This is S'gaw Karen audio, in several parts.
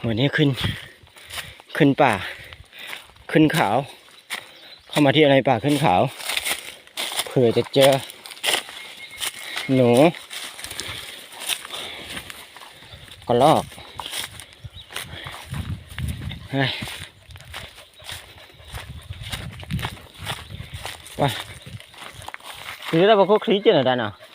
วันนี้ขึ้น ขึ้นป่า ขึ้นเขา เข้ามาเที่ยวในป่าขึ้นเขา เผื่อจะเจอ หนู กระรอก เฮ้ย ဝါ တုၤလၢပခိၣ်ချံက့ၤနၤတၢ်နီၤ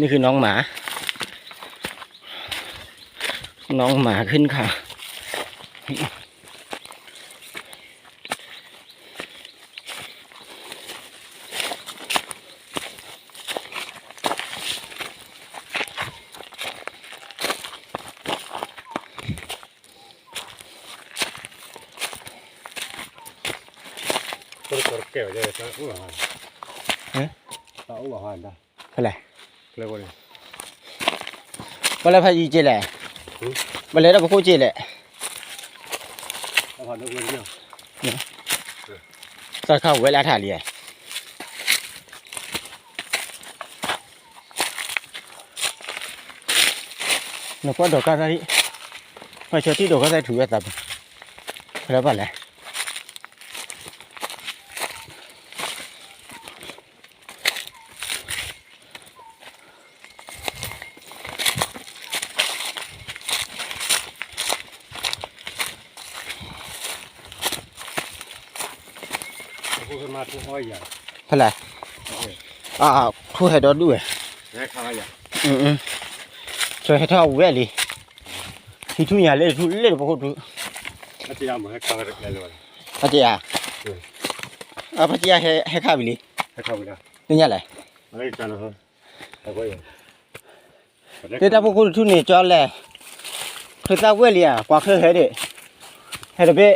นี่คือน้องหมา น้องหมาขึ้นเขา ဟဲ ဖဲလဲၣ် ပလဲၤဖးယံၤက့ၤလဲၣ် ပလဲၤဒီးပခိၣ်က့ၤလဲၣ် သးခးဝဲလၢအထးလံ နကွၢ်ဒီးကါသၣ်ဒံး ပှၤဆီထံၣ်ဒီးကါသၣ်ထူဝဲသးပူၤ ဖဲလဲၣ်ပလဲၣ် ဖဲလဲၣ် အါ ထူဟဲဒီဒူၣ်ဝဲ ဆီဟဲထီၣ်ဝဲလံ ဟံးထူၣ်ညါလၢထူလၢပခိၣ်ထူ အါ ဖါတံၢ်အါ ဟဲခးဝံၤလံ သ့ၣ်ညါလဲၣ် တၢ်ဖိခိၣ်တထူၣ်န့ၣ် ကၠီလဲၣ် ချၢသၣ်ဝဲလံဧါ ကွၢ်ချၢဟဲဒံး ဟဲတဘ့ၣ် တၢ်သး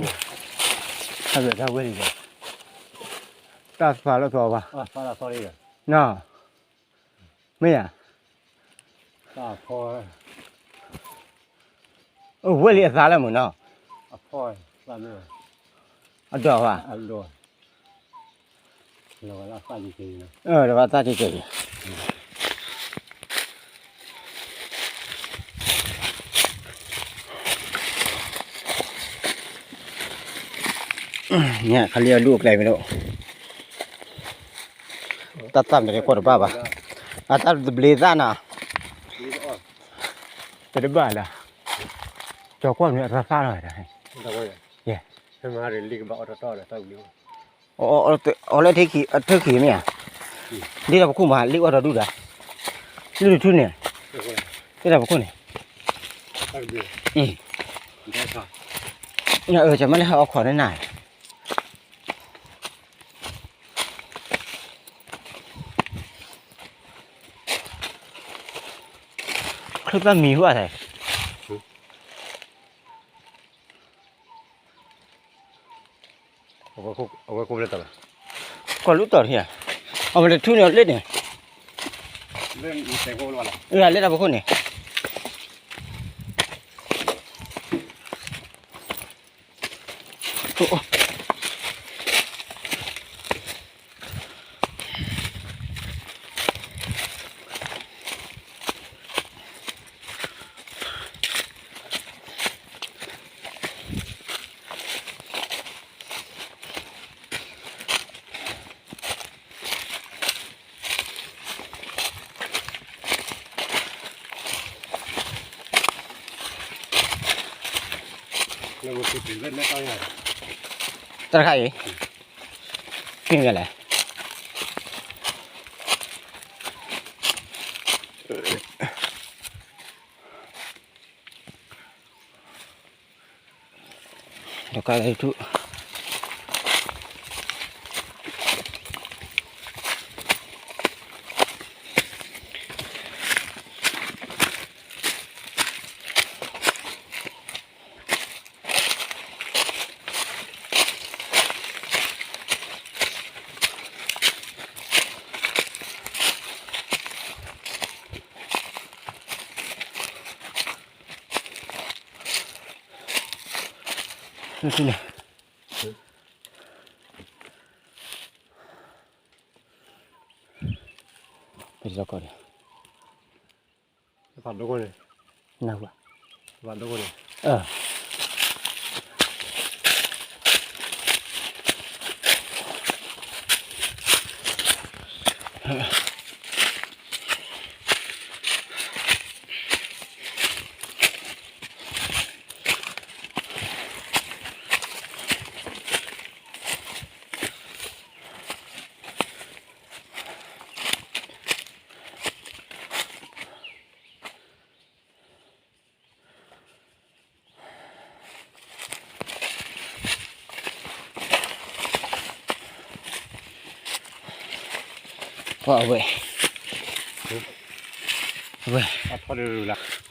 လၢသီဘၣ် နီၤ မ့ၢ်ဧါ ဝဲလံအသးလၢမုၢ်နီၤ အဒီးဘၣ် တဘၣ်သၣ်တကဲးအံၤ ညၣ်ခါလံအဒူၣ်အကျဲမ့ၢ်ဒိၣ် တၢ်သၣ်မ့ၢ်တကွီၢ်တဘၣ်ဘၣ် အတၢ်တဘျ့သၣ်နီၤ တတဘၣ်လၢ ကၠီကွၢ်မ့ၢ်အတၢ်သၣ်လီၤ ယဲ အီၤလၢထၢခံးမ့ၢ်ဧါ လ့ၣ်အီၤတၢ်ခိၣ်မး လ့ၣ်အီၤတၢ်ဒူၣ်ဒီး လ့ၣ်တထူၣ်န့ၣ် လ့ၣ်တၢ်ပခိၣ်န့ၣ် အၢ ကမ့ၢ်လၢဟဲအီၣ်ခိးန့ၣ်နၤ ချၢသၣ်မံၤဟူအသး အဝဲကိၣ်လၢတၢ်လီၤ ကွၢ်လူၤတီၢ်ထံဧါ အဝဲတထူၣ်န့ၣ်လ့ၣ်န့ၣ် လ့ၣ်တၢ်ပခိၣ်န့ၣ် တၢ်တခါအံၤ မ့ၢ်လဲၣ် ဒီးကါလၢထူၣ် န့ၣ် ပလီၢ်ကီၢ်န့ၣ် ဖးဒိၣ်န့ၣ် နၢ်ဟူဘၣ် ဖးဒိၣ်န့ၣ် အၢ ပှၤအဝဲ အဝဲ အထီၣ်ဒုးလၢ